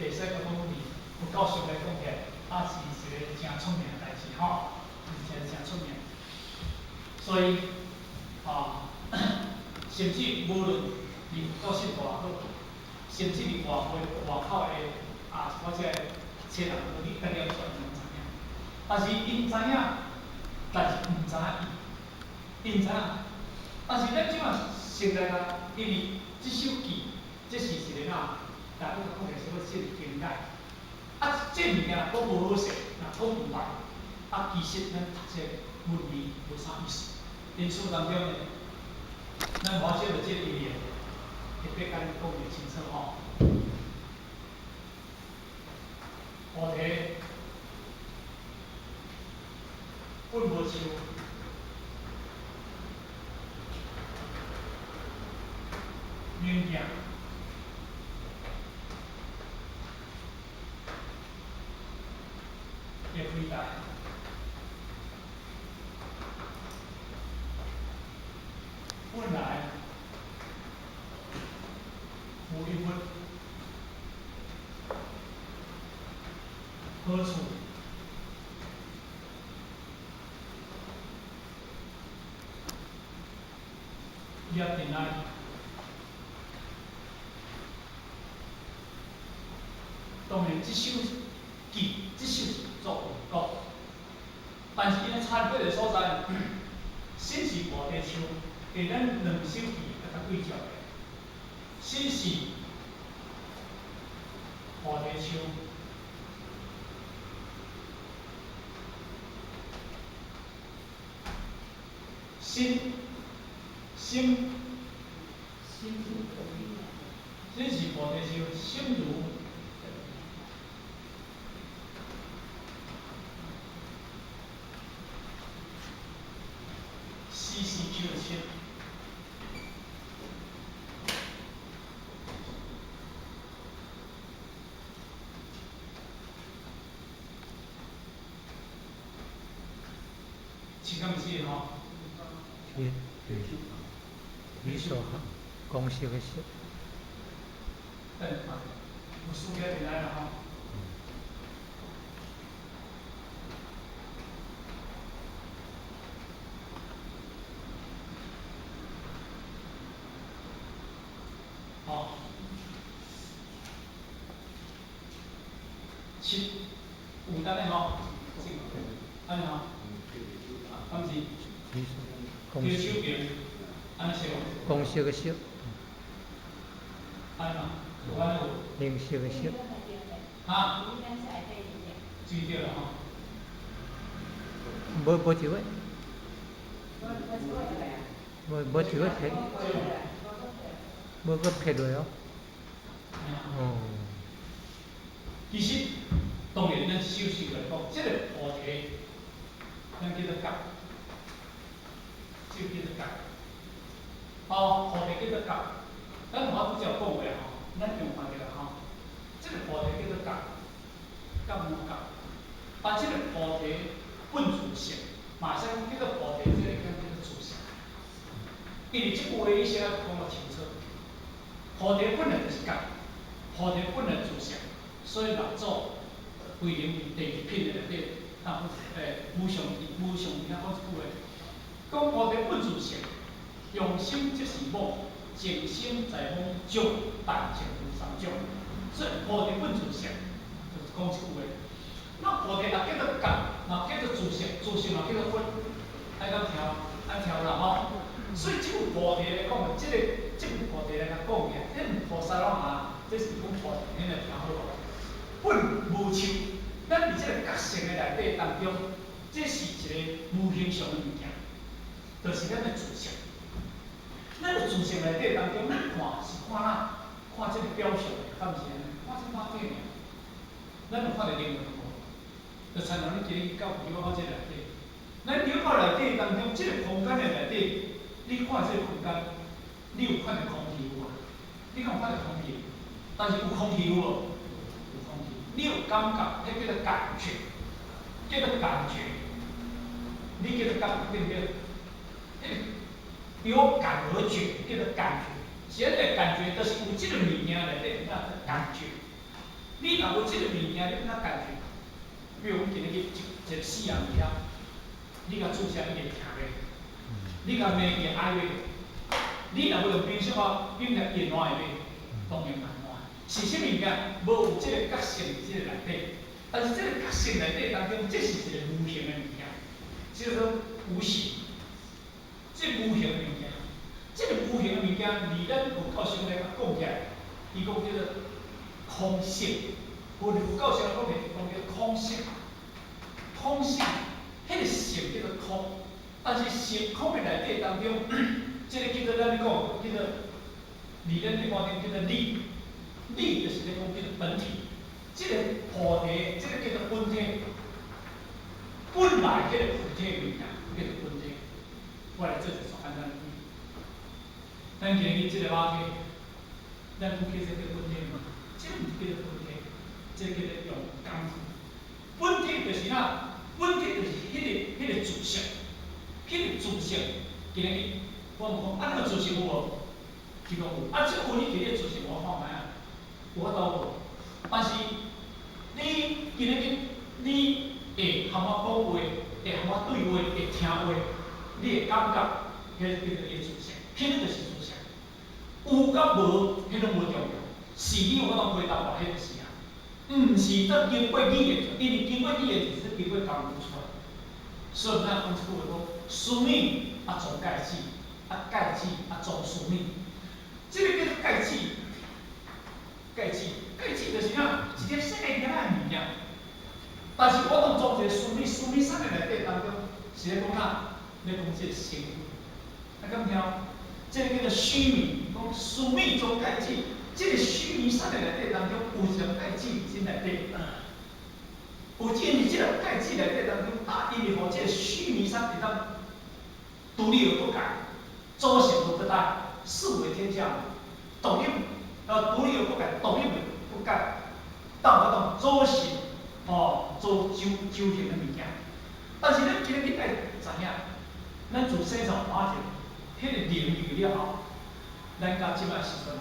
會使講講伫佛教上來講起來，啊是一個誠出名的代誌吼，是一個誠出名。所以，啊，甚至無論佇佛教信徒也好，甚至佇外會外口的啊，一寡這個冊人，你家己出來攏知影。但是𪜶知影，但是毋知影伊，𪜶知影。但是咱這馬現在啊，因為這首偈，這是一個哪，大家講起來是要這個經解。啊，這物件若講無好勢，若講毋捌，啊，其實咱讀這個文字無啥意思。因此當中呢，咱無法借著這個意義，特別共你講會清楚吼。菩提本無樹，明鏡會開台。本來無一物，何處惹塵埃？當然，這首偈，這首是作文講，但是𪜶的差別的所在，身是菩提樹，佇咱兩首偈來共對照的，身是菩提樹，心心身是菩提樹，心如四四九七，七敢毋是吼？是，你說公式的式。等下，有數據進來啦吼。吼，七，有得咧吼，按呢吼，敢是？公手邊，按呢寫無？公式的式。按呢？有按呢有。零式的式。哈？注意著啦吼。無無一個。無無一個撇。無閣撇落哦。哦。其實，當然咱首先來講，這個菩提，咱叫做覺，這個叫做覺。哦，菩提叫做覺，咱無法拄才講過吼，咱用看著吼，這個菩提叫做覺，覺無覺。啊，這個菩提本自性，嘛會使講叫做菩提，這個叫做自性。因為這句話意思講得清楚，菩提本來就是覺，菩提本來自性，所以六祖慧能佇第二品的內底，啊，無上無上遐講一句話，講菩提本自性，用心即是妄，靜心在妄中，但淨無三種。所以菩提本自性，就是講這句話。那菩提若叫做覺，嘛叫做自性，自性嘛叫做佛，愛敢聽？愛聽啦吼。所以這句菩提來講，這個這句菩提來共講起來，這菩薩攏啊，這是講菩提，恁來聽好無？本無樹，咱佇這個覺性的內底當中，這是一個無形象的物件，就是咱的自性。咱的自性內底當中，咱看是看哪？看這個表象，敢毋是按呢？看這肉體爾。咱有看著靈魂無？就親像你今日到廟口這內底，咱廟口內底當中，這個空間的內底，你看這個空間，你有看著空氣有無？你敢有看著空氣？但是有空氣有無？有空氣，你有感覺，彼叫做感覺，叫做感覺。你叫做感覺對毋對？有感而覺，叫做感覺。是按呢感覺，就是有這個物件內底，那感覺。你若無這个物件，你欲按怎解決？比如阮今日去一一个死人佇遐，你共注射伊會疼袂？你共罵伊會哀袂？你若無用冰雪啊，冰來伊會爛會袂？當然嘛爛。是啥物物件？無有這个覺性佇這个內底。但是這个覺性內底當中，這是一个無形的物件，這個無形，這無形的物件，這个無形的物件，離咱佛教上來講起來，伊講叫做空性。佛教上講起講叫空性，空性，彼个性叫做空，但是性空的內底當中，這个叫做咱咧講叫做，佇咱一般中叫做理，理就是咧講叫做本體。這个菩提，這个叫做本體，本來彼個本體物件叫做本體。我來做一個簡單的比喻。咱今日這个肉體，咱講叫這個本體嘛？這个毋是叫做本體，這個叫做用工夫。本體就是啥？本體就是彼個自性，彼個自性。今日我問講，啊，你個自性有無？伊講有。啊，這有你佇你個自性，我看覓啊？有法度無？但是你今日你會含我講話，會含我對話，會聽話，你會感覺，彼個叫做你的自性，彼個就是自性。有佮無，彼攏無重要，是你有法度回答我，彼就是啊。毋是得經過語言，因為經過語言就是經過工夫出來。所以咱講這句話講，須彌啊裝芥子，啊芥子啊裝須彌。這個叫做芥子，芥子，芥子就是啥？一粒細粒仔的物件。但是我當裝一個須彌，須彌啥物內底當中，是咧講啥？咧講這個成分。啊，敢聽？這個叫做須彌，講須彌裝芥子，這個須彌啥物內底當中有一粒芥子佇這內底。有因為這粒芥子內底當中，啊，因為予這個須彌山會當獨立而不改，組成而不殆，四維天下獨立，獨立而不改，獨立而不改，當我當組成哦，做周周行的物件。但是咱今日去愛知影，咱自細漢看者，彼個靈入去了後，咱到這擺時陣，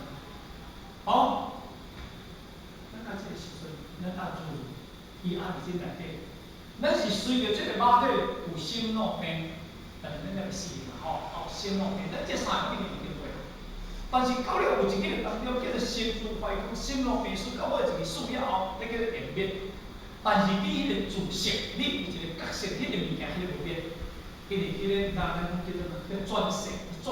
哦，咱到這個時陣，咱愛注意，伊也佇這內底。咱是隨著這個肉體有生老病，但是咱還袂死嘛吼，有生老病，咱這三個一定有經過。但是到了有一個當中叫做生死懷空，生老病死，到尾一個死了後，彼叫做緣滅。但是你彼個自性，你有一個覺性，彼個物件，彼個無變，因為彼個咱咱講叫做叫轉世轉，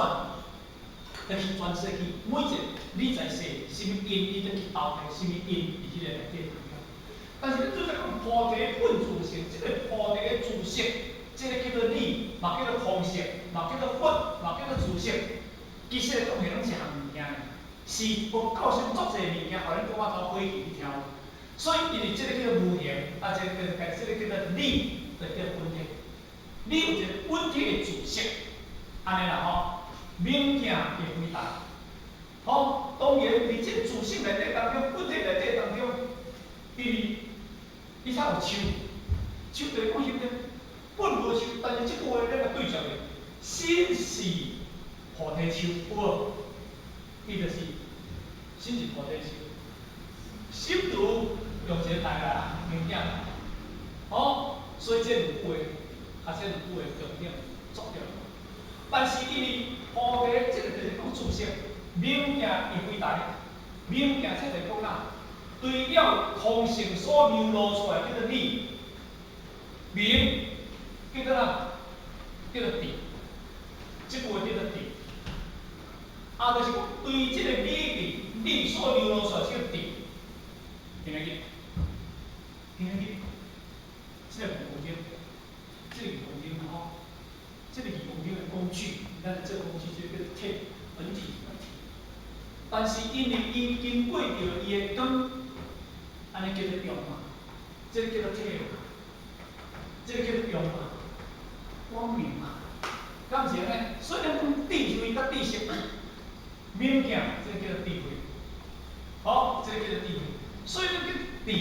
得去轉世去，每一個你在世，啥物因，你得去投胎，啥物因佇彼個內底當中。但是你拄才講菩提本自性，這個菩提的自性，這個叫做理，嘛叫做空性，嘛叫做佛，嘛叫做自性。其實來講，彼攏是一項物件，是佛教上足濟物件，予咱講啊頭火氣去聽。所以，因為這個叫做無形，啊，這個叫這個叫做理，就叫本體。你有一個本體的自性，按呢啦吼，物件會肥大。吼，當然佇這個自性內底當中，本體內底當中，因為伊才有樹，樹就是講啥物？本無樹，但是這句話咱來對照者，心是菩提樹，有無？伊就是心是菩提樹，心如用一個大概物件，吼，所以這兩句話，啊，這兩句話重點足重要。但是因為菩提這個就是講自性，物件會肥大，物件這就是講啥？除了空性所流露出來叫做理，名叫做啥？叫做智，這句話叫做智。啊，就是講對這個理智，理所流露出來這個智，聽會記？聽會記？這個五公斤，這個2公斤吼，這個2公斤的工具，咱這個工具就叫做鐵，本體本體。但是因為伊經過著伊的光，按呢叫做用嘛，這個叫做體嘛，這個叫做用嘛，光明嘛，敢毋是按呢？所以咱講智慧佮知識，物件這個叫做智慧，好，這個叫做智慧。所以咱叫智，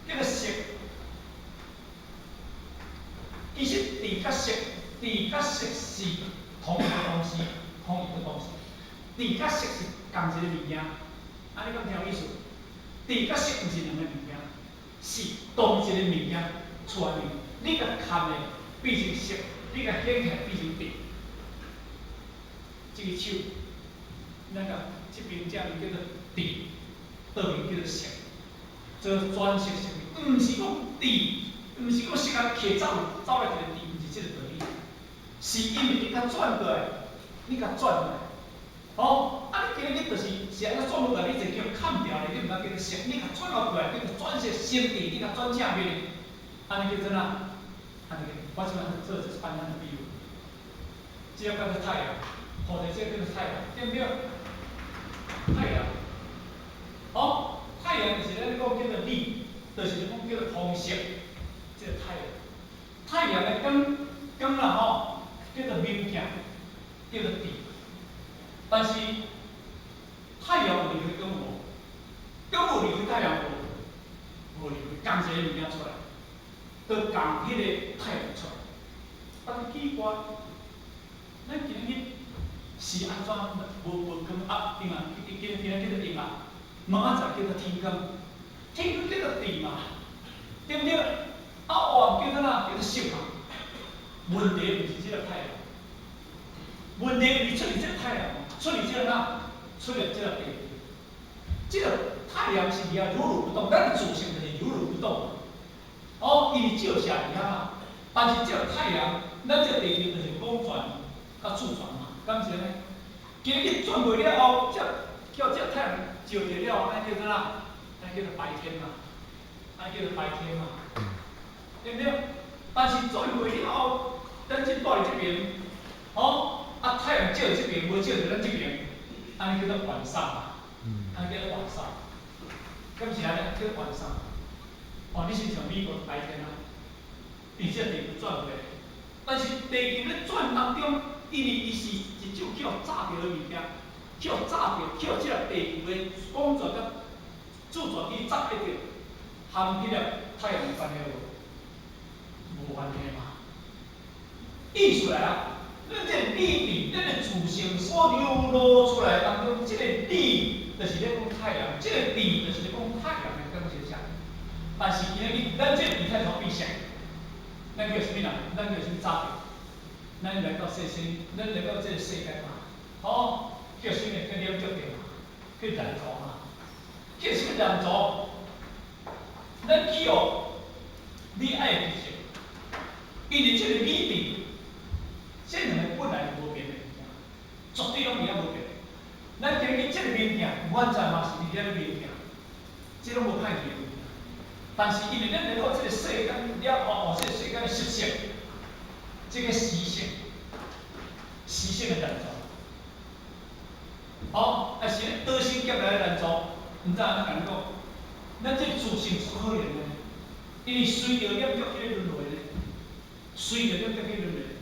叫做識。其實智佮識，智佮識是同一個東西，同一個東西。智佮識是仝一個物件，按呢敢聽有意思？智佮色毋是兩个物件，是同一个物件出來面。你共看的變成色，你共顯起來變成智。這个手，咱共這邊正面叫做智，倒面叫做色，做轉色成毋是講智，毋是講色啊揢走走來一個智，毋是這个道理。是因為你共轉過來，你共轉過來，吼，啊！你今日就是是按怎轉過來，你就叫砍掉咧，你毋通叫做色，你共轉過來，叫做轉色成智，你共轉正面，按呢叫做哪？按呢叫，我這擺做一個簡單的比喻，這个叫做太陽，或者這个叫做太陽，對毋對？太陽，吼，太陽就是咱講叫做日，就是講叫做紅色，這個太陽。太陽的光光啦吼，叫做明鏡，叫做智。但是太陽有離開光無？光有離開太陽無？無離開，仝一个物件出來，就仝彼个太陽出來。但是奇怪，咱今日是按怎無無光啊？陰啊，今今日叫做陰啊，明仔載叫做天光，天光叫做智嘛，對毋對？啊，黑暗叫做哪？叫做色嘛。問題毋是這個太陽，問題毋是出佇這個太陽，出佇這個哪？出佇這個地球。這個太陽是佇遐如如不動，咱的自性就是如如不動。哦，伊是照射佇遐嘛。但是這個太陽，咱這個地球就是公轉佮自轉嘛，敢是按呢？今日轉過了後，這叫這太陽照著了後，咱叫做哪？咱叫做白天嘛，咱叫做白天嘛，對毋對？但是轉過了後，咱這住佇這爿，吼，啊太陽照佇這爿，無照佇咱這爿，按呢叫做晚上嘛，按呢叫做晚上，敢是按呢？叫做晚上。哦，你是像美國白天啊，伊這個地球轉過來，但是地球咧轉當中，因為伊是一種予炸著的物件，予炸著，予這個地球的公轉佮自轉去炸著，含彼個太陽有關係無？無關係嘛。意思來啊，咱這個理智，咱的自性所流露出來當中，這個理就是咧講太陽，這個智就是咧講太陽的光現象。但是今日咱這個智太怎變色？咱叫啥物人？咱叫啥物早著？咱來到世間，咱來到這個世間嘛，吼，叫啥物？叫染著嘛，叫染濁嘛，叫啥物染濁？咱去予你愛的執著，因為這個理智，這兩个本來就無變的物件，絕對攏佇遐無變。咱今日這个物件，原在嘛是佇遐咧物件，這攏無歹去的物件。但是因為咱來到這個世間了後，哦，這個世間的習性，這個習性，習性的染濁，哦，啊是咧多生劫來的染濁，毋知按怎共你講，咱這個自性是可憐的，因為隨著染著彼个輪迴咧，隨著染著彼個輪迴，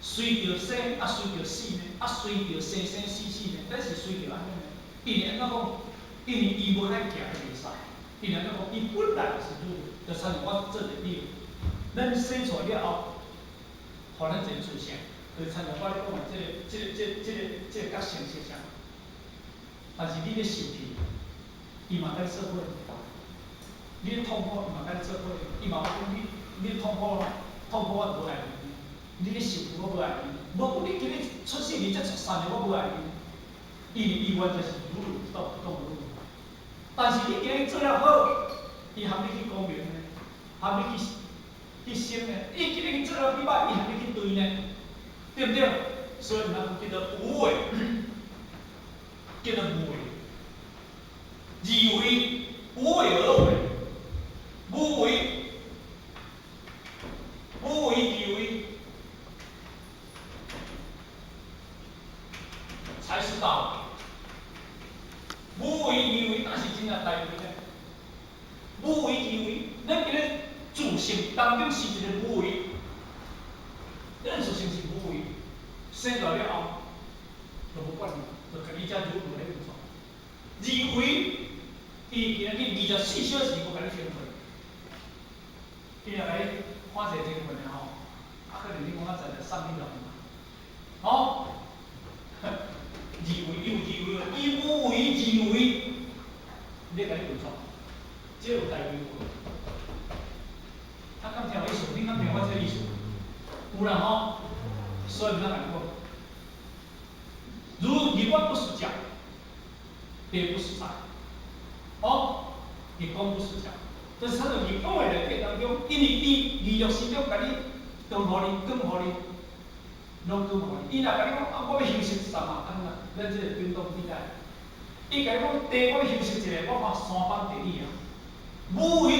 隨著生啊，隨著死呢，啊，隨著生生死死呢，咱是隨著按呢。因為按怎講？因為伊無愛行就袂使。因為按怎講？伊本來就是如，就親像我做一個比喻，咱生出來了後，予咱一个自性，就親像我咧講的這個覺性現象。但是你咧受氣，伊嘛共你做伙；你咧痛苦，伊嘛共你做伙。伊嘛無講你，你咧痛苦，痛苦我就無愛你。你咧受苦我無愛你，無講你今日出世你這出三日我無愛你。因為伊完全是如如不動，不動如如。但是你今日做了好，伊含你去光明呢，含你去去升呢。你今日去做了去歹，伊含你去對呢，對毋對？所以咱叫做無為，叫做無為。二為無為而為，無為，無為而為，才是道。無為而為，那是真正大為呢。無為而為，咱今日自性當中是一個無為，咱自性是無為，生來了後，就無管你，就家己遮如如咧運轉。二為，伊今日24小時無共你停睏，伊若共你看者停睏的吼，啊可能你講仔載就送你落去嘛，吼。二為伊有二為，伊無為而為，咧共你運轉。這有代志無？啊，敢聽有意思？你敢聽我這個意思？有啦吼，所以毋通共你講。如日月不是食，地不是財，哦，日光不是食，就是親像日光的內底當中，因為伊二六時鐘共你光予你，光予你，攏光予你。伊若共你講啊，我欲休息一陣啊，按怎？咱這個冰凍地帶。伊共你講地，我欲休息一下，我看山崩地裂啊。無為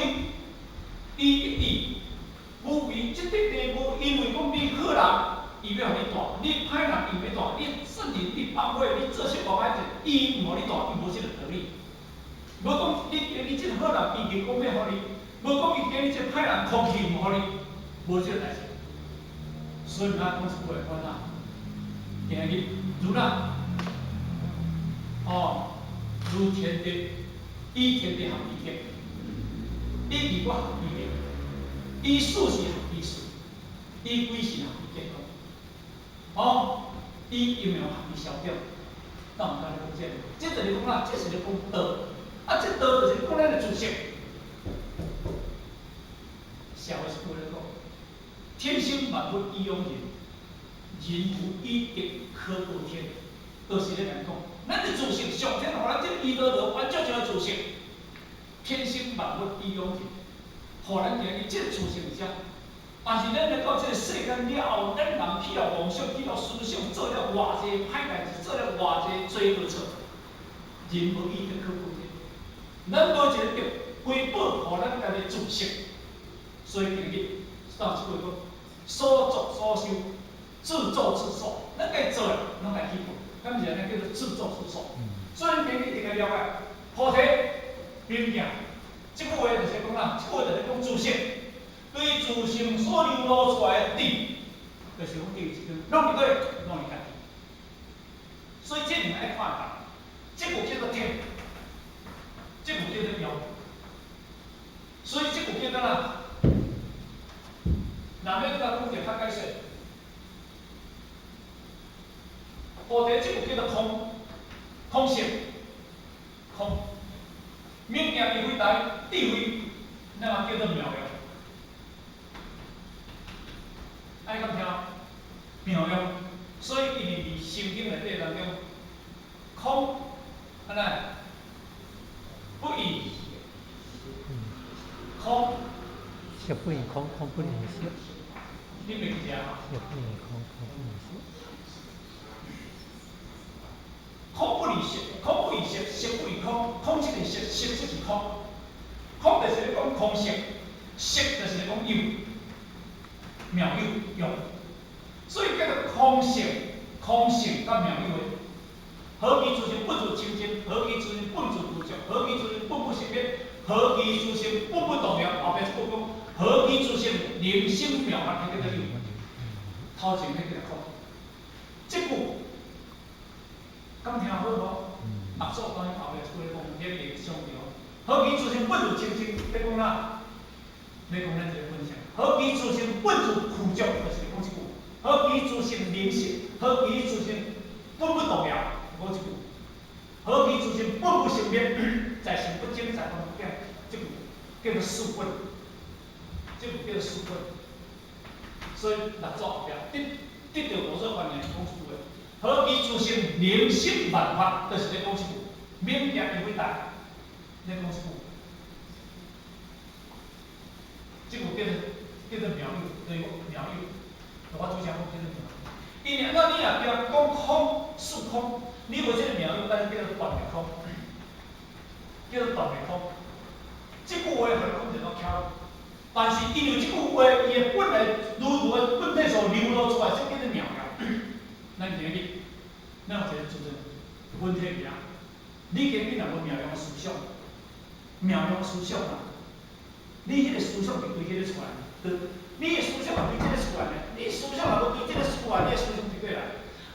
伊得地，無為這得地無因為講你好人，伊欲予你大；你歹人，伊欲大。你聖人，你放火，你做啥無歹事，伊毋予你大，伊無這個道理。無講你這個好人，伊就講欲予你；無講伊今日這個歹人，空氣毋予你，無這個代誌。所以毋通講一句話講哪？今日如啦，哦，如天地，以天地合其德，以二我合其德，以事事合其事，以鬼神合其結果，哦，以陰陽合其消長。敢有敢咧講這個？這就是講啦，這是咧講道。啊，這道就是講咱的知識。社會是句咧講，天生萬物以養人，人無以德可過天，就是咧共講，咱的知識，上天予咱這個伊道道完全一個知識。天生萬物以養人，予咱今日這個知識佇遮。但是咱來到這個世間了後，咱人起了妄想，起了思想，做了偌濟歹代誌，做了偌濟罪過錯，人無以德可過天。咱無一個德回報予咱家己知識，所以今日到這句講，所作所受，自作自受。咱家做的，攏家去報，敢是按呢叫做自作自受。所以今日一定愛了解，菩提明鏡，這句話就是講啦，這句話就是講自性，對自性所流露出來的智，就是講對這個，攏佇佗，攏佇家己。所以這兩個愛看共，這句叫做天，這句叫做妖。所以這句叫做哪？若欲閣講者較解釋，菩提這句叫做空，空性，空。明鏡智慧台智慧，咱嘛叫做妙用。按呢敢聽？妙用，所以伊佇心經內底當中，空，按怎？不異空。色不異空，空不離色。你袂記得啊？色不異空，空不離色。空不離色，空不異色，色不異空，空即是色，色即是空。空就是咧講空性，色就是咧講有，妙有用。所以叫做空性，空性佮妙有的。何其自性本自清淨，何其自性本自具足，何其自性本不生滅，何其自性本不動搖。後壁這句講，何其自性靈性妙法，彼叫做有。頭前彼叫做空。這句敢聽好無？六祖當然後壁這句咧講，彼個上著。何其自性本自清淨，咧講哪？咧講咱這個本性。何其自性本自具足，就是咧講這句。何其自性靈性，何其自性本不動搖，講這句。何其自性本不生滅，在性不增，在法不減，這句叫做四本。這句叫做四本。所以六祖後壁得得著無所觀念，講這句話。何其自性靈性萬法，就是咧講這句。明鏡智慧台，咧講這句。這句叫做妙有，對妙有。我主張講叫做妙有。因為按怎你若驚講空是空，你無這個妙有，咱叫做斷滅空，叫做斷滅空。這句話予你講就攏巧，但是因為這句話，伊的本來如如的本體所流露出來，這叫做妙有。咱今日，咱有一個自尊問題佇遐，你今日若無妙用思想，妙用思想啦，你彼個思想佇對彼個出來，對，你的思想若對這個出來呢？你思想若無對這個出來，你的思想佇佗來？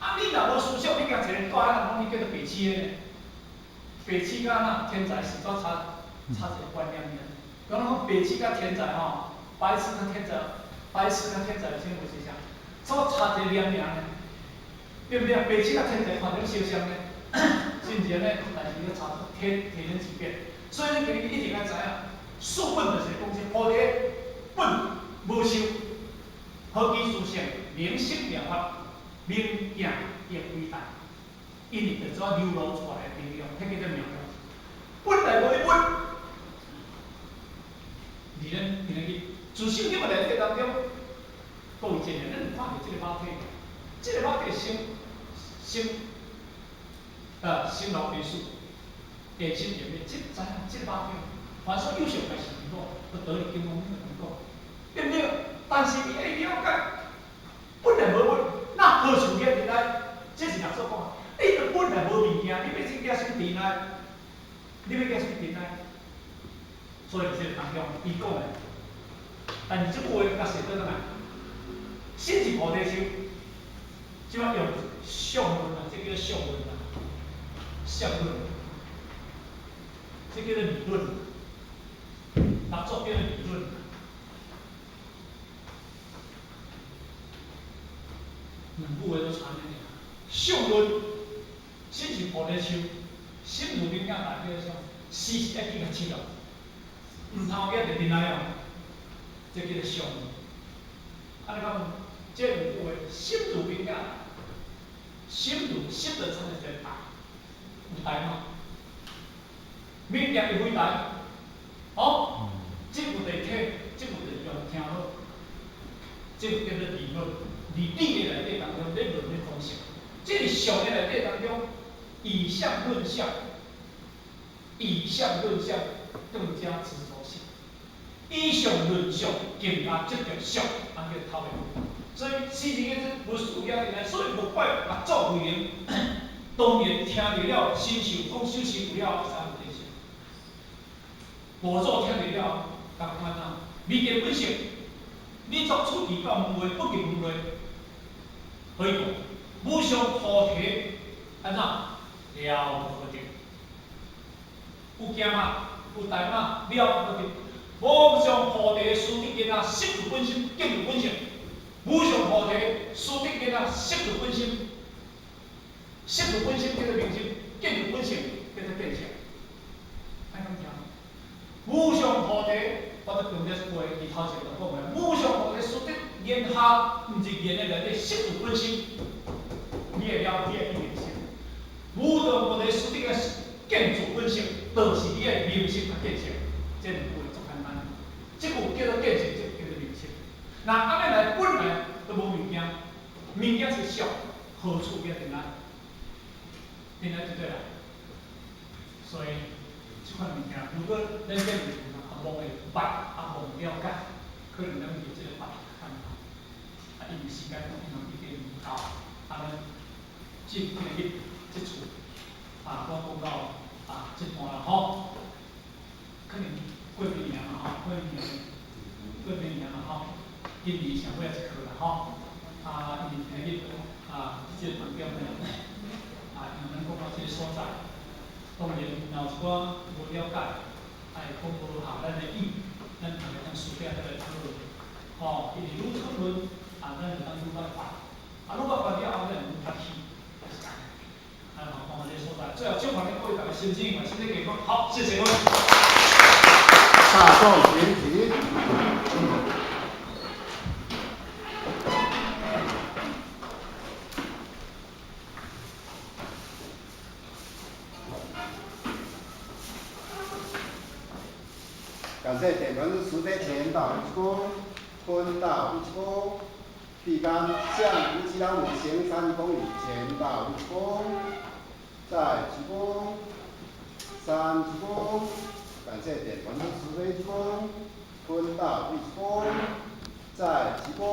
啊，你若無思想，你共一個大漢人講你叫做白痴的呢？白痴佮那天才是怎差一個觀念爾。講講白痴佮天才吼，白痴佮天才，白痴佮天才有啥物分別？怎差一個念爾呢？對毋對？白痴佮天才看著相像呢，是毋是按呢？但是你差天天之別。所以你今日一定愛知影，四本就是講這菩提本無受，何其殊勝，明心妙法，明鏡亦偉大。因為就怎流露出來的力量，彼叫做妙法。本來無咧本，佇咱今仔日自性經內底當中，各位真個，咱有看著這个肉體，這个肉體生生，生老病死，下生下滅，這知影這个肉體，凡所有相，皆是虛無，都道理經文拢講，對毋對？但是伊愛了解，本來無本，那何處緣來？這是六祖講，你著本來無物件，你欲去寄啥物塵來？你欲寄啥物塵來？所以佇這个當中，伊講的，但是這句話共寫倒轉來，心是菩提樹，這擺用相論啊，這叫做相論啊，相論，這叫做理論，六祖叫做理論。兩句話都差爾爾。相論，心是菩提樹，心如明鏡大叫做啥？時時愛記共拭咯，毋通記著塵埃哦，這叫做相論。啊，你講這兩句話，心如明鏡，心如心就親像一个台，有台嗎？明鏡會飛台，哦，這有地體，這有地用聽好，這個叫做理論。佇理的內底當中，咧論咧講相，這個相的內底當中，以相論相，以相論相，更加執著性；以相論相，更加執著相，按叫頭的。所以，事情這無事業來，所以無怪六祖慧能，當然聽著了，身受講修持有了，啥物現象？無祖聽著了，仝款啊，未見本性，你作出離到門外，不入門內。何以故？無上菩提按怎了不可得？有鏡嗎？有台嗎？了不可得。無上菩提殊得見啊，識如本心，見如本性。無上菩提殊得見啊，識如本心，識如本心叫做明心，見如本性叫做見性。按怎聽？無上菩提，我拄強調一句話，伊頭前就講的，無上菩提殊得言下，毋是言的內底識如本心，你會了，你會去明心。無上菩提殊得個見自本性，就是你的明心佮見性。這兩句話足簡單，這句叫做見性，這句叫做明心。若按呢來，本來都無物件，物件是相，何處惹塵埃？塵埃就對啦。所以這款物件，如果咱這時陣啊，無會捌，啊無了解，可能咱佇這个捌較難。啊，因為時間可能已經毋夠，啊，咱這今日這次啊，我講到啊這段啦吼，可能過幾年嘛吼，過幾年，過幾年嘛吼，今年上尾一課啦吼，啊，因為今日啊，這個當中呢，啊，因為咱講到這個所在，當然若有一寡無了解，啊，會講無合咱的意，咱大家通私底下再來討論，吼，因為愈討論，啊，咱就當愈捌辦，啊，愈捌辦了後，咱就愈較起，是按呢。啊，講到這個所在，最後祝福恁各位大家身體健身體健康，好，謝謝各位。大眾群體。感謝點傳師慈悲前道一躬，坤道一躬，地方向無其他五行三公里前道一躬，再一躬，三一躬，感謝點傳師慈悲一躬，坤道一躬，再一躬，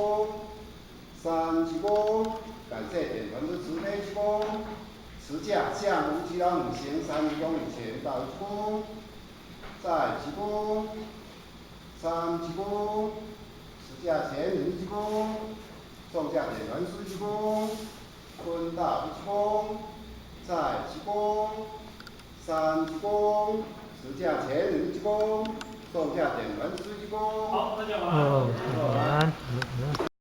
三一躬，感謝點傳師慈悲一躬，持架向無其他五行三公里前道一躬。再一躬，三一躬，持架前人一躬，送架點傳師一躬，坤道一躬，再一躬，三一躬，持架前人一躬，送架點傳師一躬。好，大家晚安。哦，晚安。